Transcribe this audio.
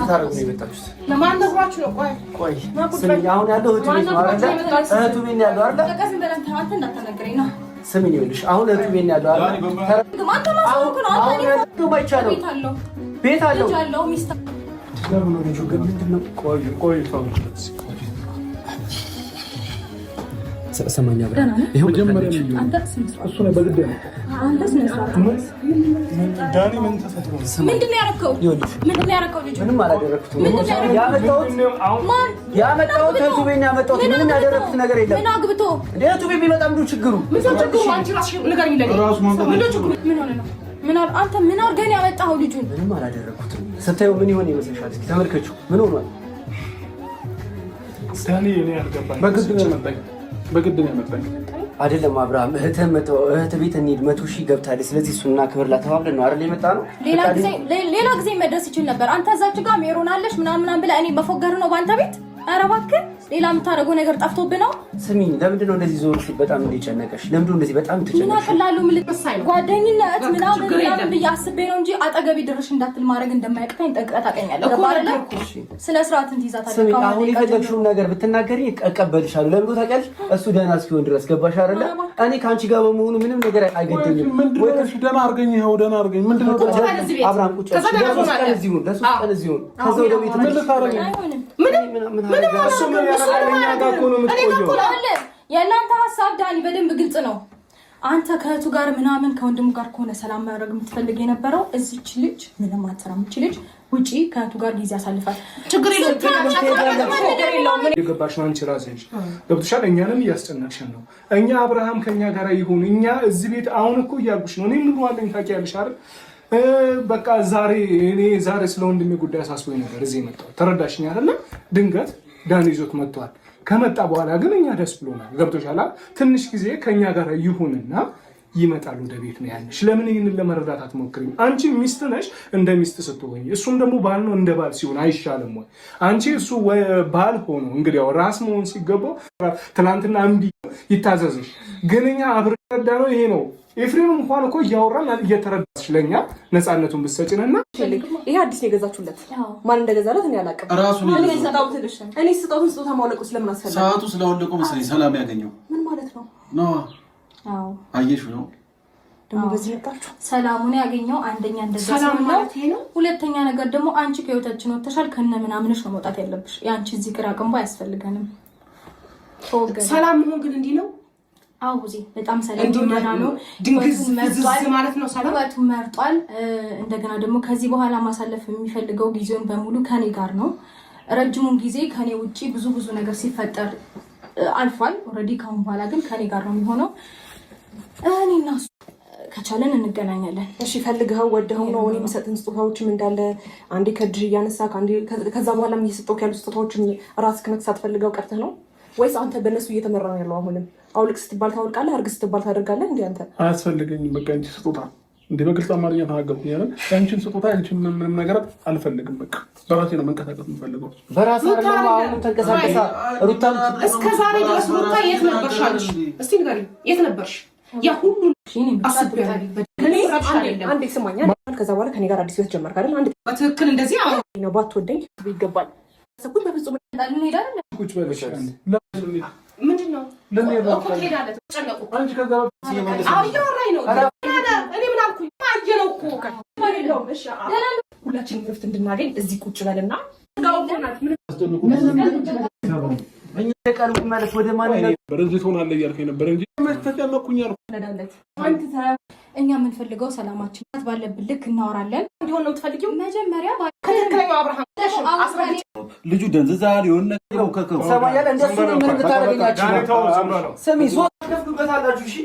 ልታረጉ ነው የመጣችሁት? ለማን ነግሯችሁ ነው? ቆይ ቆይ ስሚኝ፣ አሁን ያለው እህቱ ቤት ነው አይደለ? እህቱ ቤት ነው ያለው አይደለ? በቃ ዝም በል አንተ፣ አንተ እንዳታናግረኝ ነው። ስሚኝ፣ ይኸውልሽ አሁን እህቱ ቤት ነው ያለው አይደለ? አንተ ማሳወቅ ነው። አንተ አሁን እኔ ያለው አይቻልም። ቤት አለው ቤት አለው። ልጅ አለው ሚስት ለምን ነው ልጁ ግን ምንድን ነው? ቆይ ቆይ ተው። ሰማኛ ብራ ይኸው መጀመሪያ ልዩ አንተ ስነ ስርዓት እሱ ነው በግድ ያመጣው። አንተ ስነ ስርዓት። ዳኒ ምን ተፈጥሮ ነው? ምንድን ነው ያደረከው? ይኸውልሽ ምንድን ነው ያደረከው? ልጁ ምንም አላደረኩትም። ምንድን ነው ያደረከው? ያመጣሁት ማን ያመጣሁት እህቱ ቤት ነው ያመጣሁት። ምንም ያደረኩት ነገር የለም። ምን አግብቶ እንደ እህቱ ቤት ቢመጣ ምንድን ነው ችግሩ? ምንድን ነው ችግሩ? አንቺ ራስሽ ንገሪኝ ለእኔ። ራሱ ማምጣት ምንድን ነው ችግሩ? ምን ሆነ ነው? ምን አንተ ምን አድርገህ ነው ያመጣኸው ልጁን? ምንም አላደረኩትም። ስታየው ምን ይሆን ይመስልሻል? እስኪ ተመልከቹ። ምን ሆኗል? ዳኒ እኔ አልገባኝም። በግድ ነው ያመጣኝ። በግድ ነው ያመጣኝ። አይደለም አብርሃም፣ እህትህ እህትህ ቤት እንሂድ፣ 100,000 ገብታለች። ስለዚህ እሱን እናክብርላት ተባብለን ነው አይደል የመጣ ነው። ሌላ ጊዜ ሌላ ጊዜ መድረስ ይችል ነበር። አንተ እዛች ጋር ሜሮን አለሽ ምናምን ምናምን ብለህ እኔ መፎገር ነው በአንተ ቤት። ኧረ እባክህ ሌላ የምታደርገው ነገር ጠፍቶብህ ነው። ስሚኝ፣ ለምንድን ነው እንደዚህ ዞር ሲል በጣም እንደጨነቀሽ? ለምንድን ነው እንደዚህ በጣም ምን ተጨነቀሽ? አቅላለሁ ምን ወሳኝ ነው። ጓደኝነት ምናምን ችግር ምናምን የለም። ብዬ አስቤ ነው እንጂ አጠገቤ ድርሽ እንዳትል ማድረግ እንደማያቅተኝ ጠንቅቀህ ታውቀኛለህ። እኮ ገባህ አይደለ? ነገርኩሽ። ስነ ስርዓትን ትይዛታለህ። ስሚኝ፣ ከአሁን አሁን ደቂቃ ጀምሮ። የፈለግሽውን ነገር ብትናገሪ እቀበልሻለሁ። ለምንድን ነው ታውቂያለሽ? እሱ ደህና እስኪሆን ድረስ ገባሽ አይደለ? እኔ ከአንቺ ጋር በመሆኑ ምንም ነገር አይገደኝም። ምንድን ነው? እሺ ደህና አድርገኝ፣ ይኸው ደህና አድርገኝ። ምንድን ነው? ቁጭ በል እዚህ ቤት። አብርሃም ቁጭ ከዛ ደህና ለሶስት ቀን ትሆናለህ። እዚህ ሁን፣ ለሶስት ቀን እዚህ ሁን። ከዛ ወደ ቤት ምን ልታደርገኝ? አይሆንም። ምንም ምን ምንም እሱ ምን ያደርጋል? እኛ ጋር እኮ ነው እኔ ጋር እኮ የምትቆየው። ነው። ይኸውልህ የእናንተ ሀሳብ ዳኒ በደንብ ግልጽ ነው። አንተ ከእህቱ ጋር ምናምን ከወንድሙ ጋር ከሆነ ሰላም ማድረግ የምትፈልግ የነበረው እዚች ልጅ ምንም አትሰራም። እች ልጅ ውጪ ከእህቱ ጋር ጊዜ ያሳልፋል። ችግር የለውም። ችግር የለውም። የገባሽ ነው አንቺ ራስሽ ገብቶሻል። እኛንም እያስጨነቅሽን ነው። እኛ አብርሃም ከኛ ጋር ይሁን፣ እኛ እዚህ ቤት አሁን እኮ እያልኩሽ ነው። እኔም ኑሮ አለኝ ታውቂያለሽ አይደል? በቃ ዛሬ እኔ ዛሬ ስለ ወንድሜ ጉዳይ አሳስቦኝ ነበር እዚህ የመጣሁት። ተረዳሽኝ አይደለ? ድንገት ዳኒ ይዞት መጥቷል። ከመጣ በኋላ ግን እኛ ደስ ብሎናል። ገብቶሻል? ትንሽ ጊዜ ከኛ ጋር ይሁንና ይመጣል ወደ ቤት ነው ያለሽ። ለምን ይህንን ለመረዳት አትሞክሪም? አንቺ ሚስት ነሽ፣ እንደ ሚስት ስትሆኝ፣ እሱም ደግሞ ባል ነው፣ እንደ ባል ሲሆን አይሻልም ወይ? አንቺ እሱ ባል ሆኖ እንግዲህ ያው ራስ መሆን ሲገባው ትናንትና እምቢ ይታዘዝሽ፣ ግን እኛ አብረን ነው ይሄ ነው። ኤፍሬም እንኳን እኮ እያወራን እየተረዳሽ ለእኛ ነፃነቱን ብትሰጭንና ይሄ አዲስ ነው የገዛችሁለት። ማን እንደገዛለት እኔ አላውቅም። ራሱ ነው እኔ የገዛው። ስጠውትን ስጦታ ማውለቁ ስለምን አስፈለገ? ሰዓቱ ስለወለቀው መሰለኝ ሰላም ያገኘው ምን ማለት ነው ነው። አዎ አየሽው ነው ደግሞ በዚህ መጣችሁ? ሰላሙን ያገኘው አንደኛ እንደዛ ሰላም ሲሆን ነው። ማለት ይሄ ነው። ሁለተኛ ነገር ደግሞ አንቺ ከህይወታችን ወጥተሻል። ከነ ምናምንሽ ነው መውጣት ያለብሽ። የአንቺ እዚህ ቅራቅንቦ አያስፈልገንም። ተወገደ። ሰላም መሆን ግን እንዲህ ነው። አዎ ዜ በጣም ሰላም እንዲህ ነው፣ ደህና ነው። ድንግዝ ህይወቱን ፍዝዝ መርጧል። ማለት ነው ሰላም። ህይወቱን መርጧል። እንደገና ደግሞ ከዚህ በኋላ ማሳለፍ የሚፈልገው ጊዜውን በሙሉ ከኔ ጋር ነው። ረጅሙን ጊዜ ከኔ ውጪ ብዙ ብዙ ነገር ሲፈጠር አልፏል። Already ከአሁን በኋላ ግን ከኔ ጋር ነው የሚሆነው። እኔና እሱ ከቻለን እንገናኛለን። እሺ ፈልገኸው ወደኸው ነው እኔ የምሰጥህን ስጦታዎችም እንዳለ አንዴ ከእጅህ እያነሳ ከዛ በኋላም እየሰጠሁህ ያሉ ስጦታዎችም ራስህ ነህ ሳትፈልገው ቀርተህ ነው ወይስ አንተ በእነሱ እየተመራ ነው ያለው? አሁንም አውልቅ ስትባል ታወልቃለህ፣ አርግ ስትባል ታደርጋለህ። እንዲ አንተ አያስፈልገኝም። በቃ አንቺ ስጦታ እንደ በግልጽ አማርኛ ተናገርኩኝ አይደል? ያንቺን ስጦታ ያንቺን ምንም ነገር አልፈልግም። በቃ በራሴ ነው መንቀሳቀስ የምፈልገው። በራስህ አይደለም አሁንም ተንቀሳቀሳ ሩታም እስከ ዛሬ ድረስ ሩታ የት ነበርሽ አንቺ? እስቲ ንገሪኝ፣ የት ነበርሽ? ያ ሁሉ አስቤያለሁ። አንዴ ስማኝ። ከዛ በኋላ ከኔ ጋር አዲስ ህይወት ጀመርክ አይደል? አንድ በትክክል እንደዚህ አዎ። ነው ባትወደኝ ይገባል። ሰኩኝ በፍጹም እንሄዳለን። ቁጭ በለሽ አንዴ። ምንድን ነው ለምን እኮ ትሄዳለህ? ተጨነቁ። አንቺ ከዛ አዎ እያወራኝ ነው። እኔ ምን አልኩኝ? አየነው እኮ ሁላችንም እረፍት እንድናገኝ እዚህ ቁጭ በልና ቀልቡ መለስ ወደ ማንነት ነበር እዚህ ትሆናለህ እያልከኝ ነበር እንጂ መች ተጨነቅኩኝ አልኩህ። ነዳለት እኛ የምንፈልገው ሰላማችን ባለብን ልክ እናወራለን። እንዲሆን ነው የምትፈልጊው? መጀመሪያ ከትክክለኛው አብርሃም አስረግጬ ልጁ ደንዝዛል የሆነ ነገር ነው። ሰማያለ እንደሱ ነው። ምንም ልታደርገኝ አትችልም። ስሚ ሶስት ከፍሉበታላችሁ። እሺ